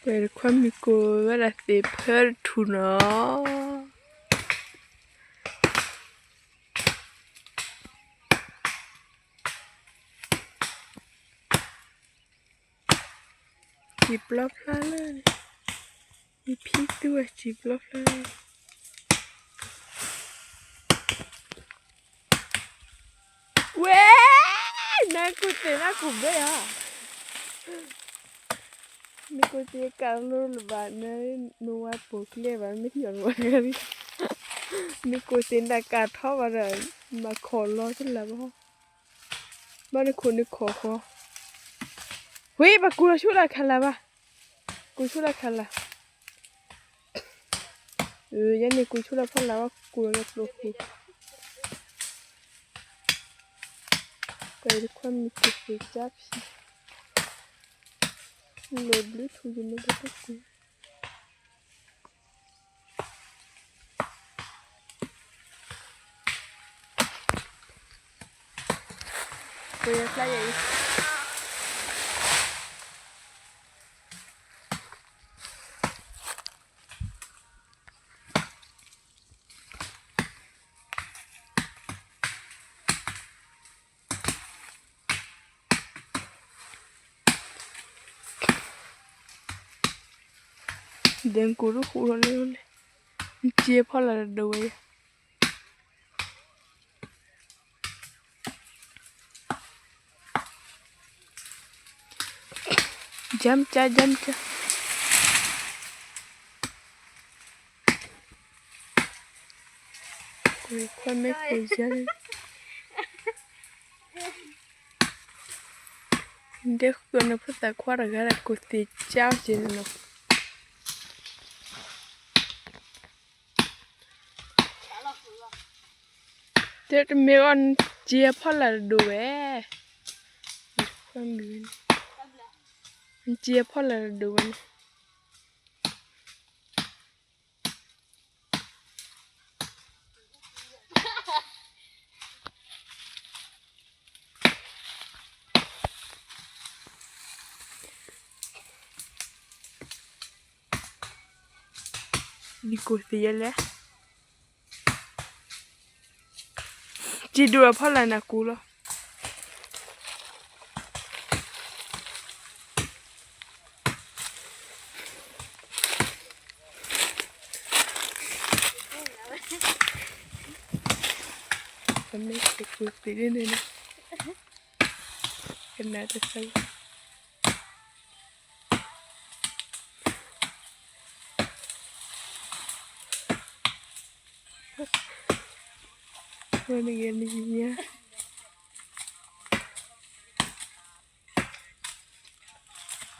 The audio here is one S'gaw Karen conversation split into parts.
ဝဲတခွါမံၤကိးဝဲဒၣ်သ့ၣ်ဖၢတထူၣ်နီၤ. စံာ်ပျီဖျါလၢ, ယဖံသူဝဲစံာ်ပျီဖျါလၢ, ဝဲ, နကိးသ့ၣ်နကိးဘၢဧါ, နကိးသ့ၣ်ကးလိလၢၤဘၣ်, နဝဲပိာ်ကျဲဘၣ်, မ့ၢ်ထံၣ်အီၤနဝဲဂၤ, နကိးသ့ၣ်နကးထီၣ်ဘၣ်ဒီး, မၤခီၣ်လီၤတလၢဘၣ်, ဘၣ်နခိၣ်နခီၣ်ဃီ, ဝံၤ ပကူးလီၤဆူလၢခးလၢ်ဘၣ်, ကူးဆူလၢခးလၢ်, ယဲန့ၣ်ကူးဆူလၢဖီလာ်ဘၣ်, ကူးလီၤလၢကျိၤပူၤ, ကွၢ်တခွါမံၤကူးသ့ၣ်ကၢဖံ, လၢဘျုးထူယမ့ၢ်တကူး ပယဖျါယဲအံၤ, ဒဲကူးတဃူလီၤလၢ, နစ့ဖီလာ်တဒိးဝဲယၤ Jump ကၢ jump ကၢ, ခွါမ့ၢ်ကိးယၤ, ဒဲဃုနဖိသၣ်ခွါတဂၤဒၣ်ကိးသ့ၣ်ကၢက့ၤန့ၣ်နီၤ. တဲတမ့ၢ်အီၤ နစ့ဖီလာ်တဒိးဝဲ, နစ့ဖီလာ်တဒိးဝဲန့ၣ်, နကိးသ့ၣ်ယဲလဲၣ်, စ့ဒိးအဖီလာ်နကူးလီၤ. အမ့ၢ်တကူးသ့ၣ်န့ၣ်, ကနၣ်တသး ဝဲနဂဲၤနံၤညါ,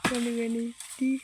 ဝဲနဂဲၤနံၤတံၢ်လီၤ. ဒီး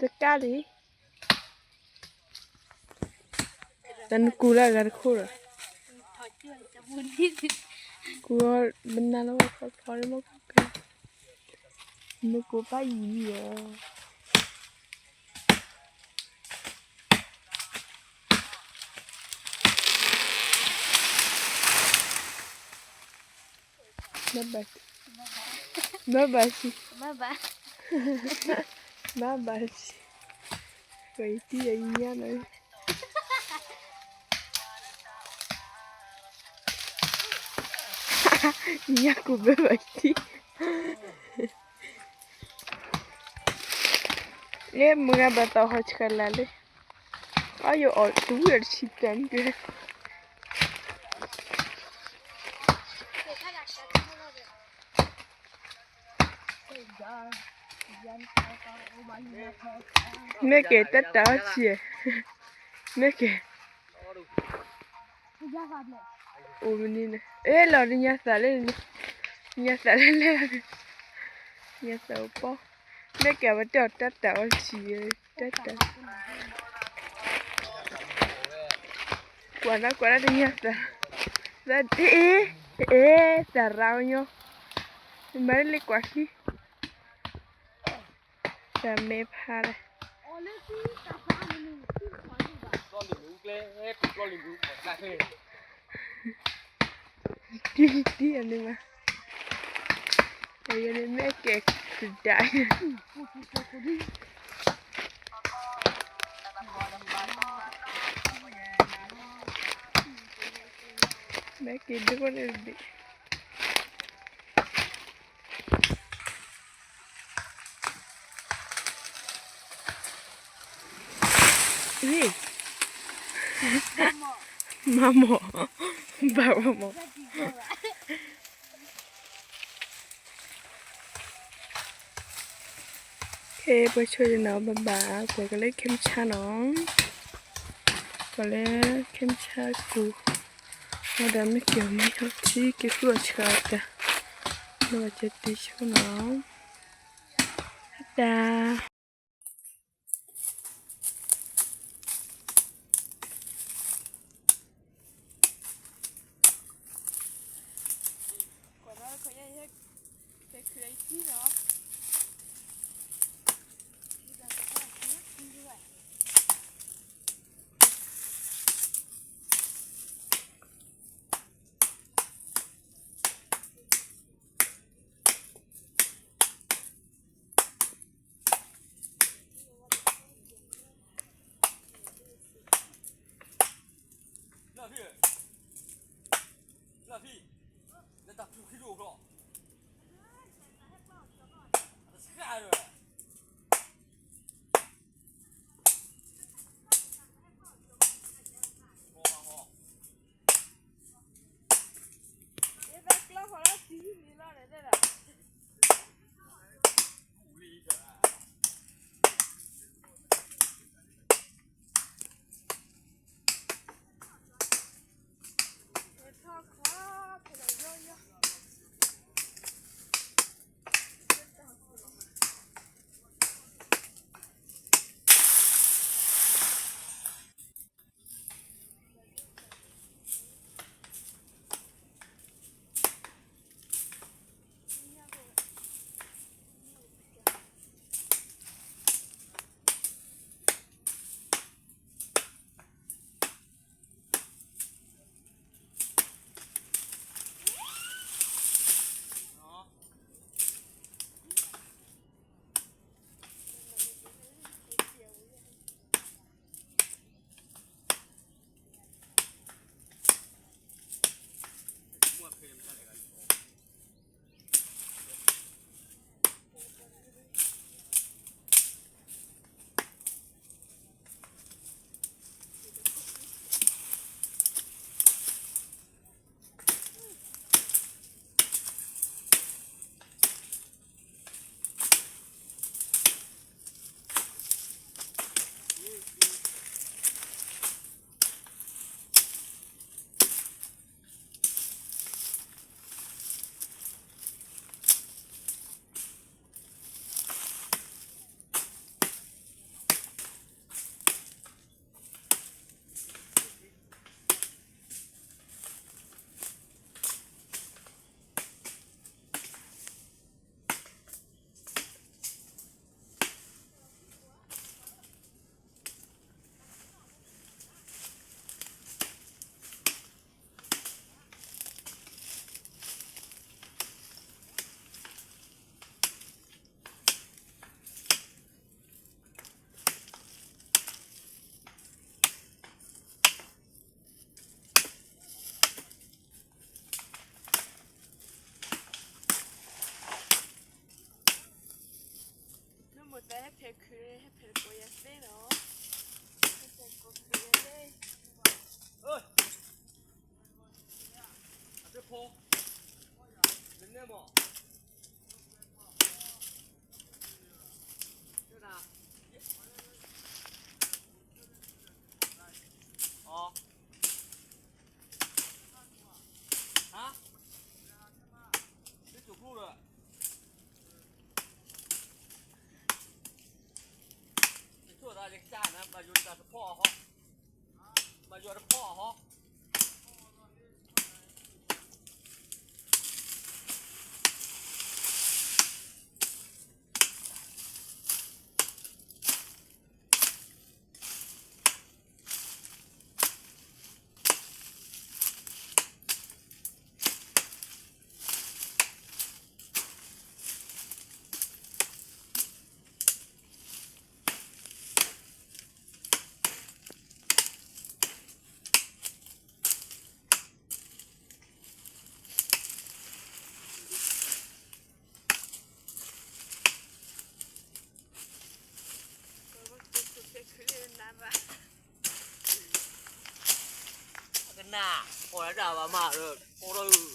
တကးလံ, တၢ်နကူးလၢအဂၤတခိၣ်ဒီး, ကူးအီၤဘၣ်နၤလၢဝဲဖျီဖျီလၢမ့ၢ်ကဲ, နကူးဘၣ်ယံၤယံၤလီၤ. ဘၣ်ဘၣ်, ဘၣ်ဘၣ်စံး, ဘၣ်ဘၣ်စံး, ပှၤအံၤတံၢ်အံၤညါလီၤ, ညါကူးဘၣ်ဘၣ်တံၢ်, လၢမုၢ်ဂၤဘၣ်သးဟီၣ်ဆှၢလၢ်လၢ, အယအီၣ်တဝံၣ်အီၤတဆံတၢ်န့ၣ်, မ့ၢ်က့ၤတၢ်တၢ်အီၣ်ဆံး, မ့ၢ်က့ၤ, အိၣ်မနုၤန့ၣ် အဲၣ်လီၤ ညါသးလဲၣ်, ညါသးလဲၣ်လဲၣ်, ညါသးအိၣ်ပီၢ်, မ့ၢ်က့ၤအဝဲတဲအီၤတၢ်တၢ်အီၣ်ဆံး, တၢ်တၢ် ကွၢ်ဒၣ်ကွၢ်ဒၣ်တညါသး, သးအ့ၣ်, အ့ၣ် သးရၤအီၤညီ, မၤလၢကွၢ်ခံ, သးမဲဖးဒၣ်, တံၢ်တံၢ်အန့ၣ်မး, အယန့ၣ်မ့ၢ်ကဲကဒါ မ့ၢ်က့ၤဒိၣ်န့ၣ်ဒံး, မၤမီၢ်, ဘၣ်မီၢ်, ကဲ ပှၤဆိၣ်ဂ့ၤနီၤ ဘၣ်ဘၣ်, ကွၢ်ကလၢခဲမုၢ်ဆါနီၤ, ကွၢ်လၢခဲမုၢ်ဆါကူၣ်, ဝဲဒၣ်မ့ၢ်က့ၤအီၤမ့ၢ်ထီၣ်ထံ က့ၤဃုအီၣ်ဆှးအတၢ်, လၢဘၣ်ကဲတ့ဆိနီၤ, တၢ် နမိၢ်သးဟဲဖဲးခုး ဟဲဖဲးတကိးယၤသ့နီၤ, ဟဲဖဲးတကိးခုးယၤသ့, အတဖိ, နနဲမီၢ်, ကနၣ်, အီၣ်လၢဒၣ်ဘၣ်မၤဒီး အီၣ်ဒီး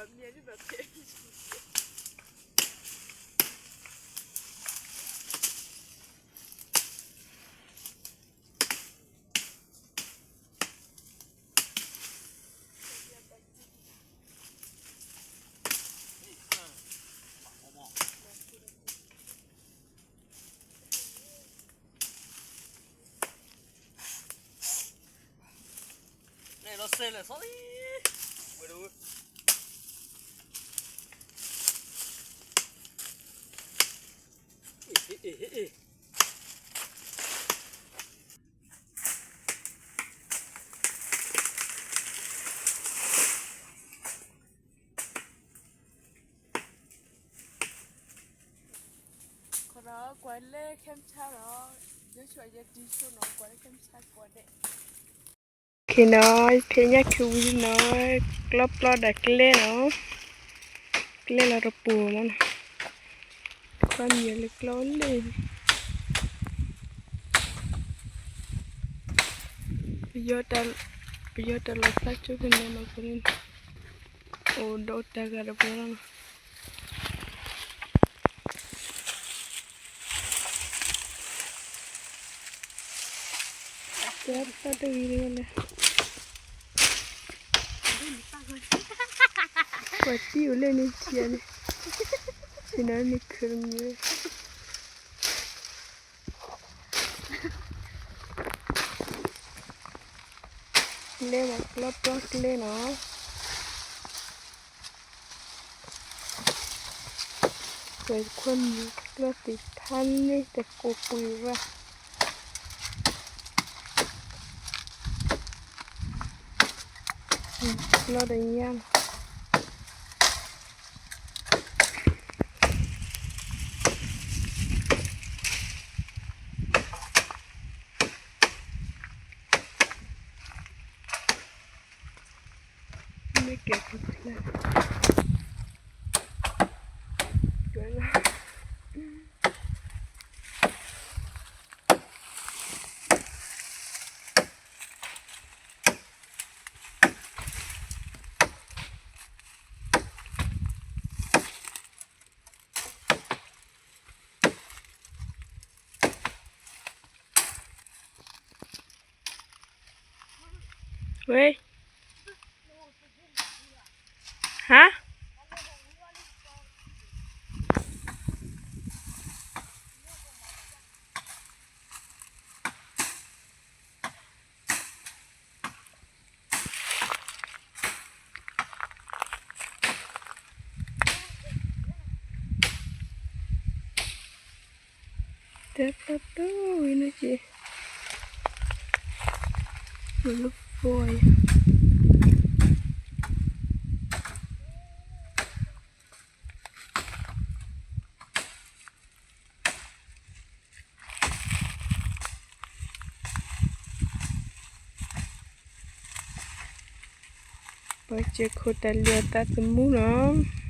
န့ၣ်လီၤစဲလဲၣ် sorry ဝဲဒၣ် ကွၢ်လၢခဲမုၢ်ဆါဒီး ယဆိယတံၤဆိနီၤ ကွၢ်လၢခဲမုၢ်ဆါကိးဂၤဒဲး. Okay နီၤ, ဖဲညါခံဝံၤနီၤ, ကျီပျီဒီးကျဲနီၤ, ကျဲလီၤတပူၤမနီၤ, ကွၢ်မံၤလၢကျီလၢ ပယီၤတၢ်လီၤသးကၠိဖဲန့ၣ်နီၤ, အိၣ်ဒီးတၢ်ဂၤတဘျီလီၤနီၤ. တၢ်တဂ့ၤတဂ့ၤလဲၣ်, ပှၤတံၢ်အိၣ်လၢန့ၣ်ထံၣ်န့ၣ်, ထံၣ်နီၤန့ၣ်ခုးတမံၤ ကျဲလီၤကျီပျီကျဲနီၤ. ပှၤခွဲမံၤကျီသ့ၣ်ထါန့ၣ်တကိးပှ့ၤဘၣ်, ကျီဒီးညါလီၤ. မ့ၢ်ကဲၤပူၤဖျါ, ကဲလီၤ. ဝဲ, ဟါ, တၢ်တၢ်တဝံၤန့ၣ်က့ၤ, မ့ၢ်လၢဖိအံၤ ပှၤစဲးခိၣ်တၢ်လံၤအသးသမူနီၤ.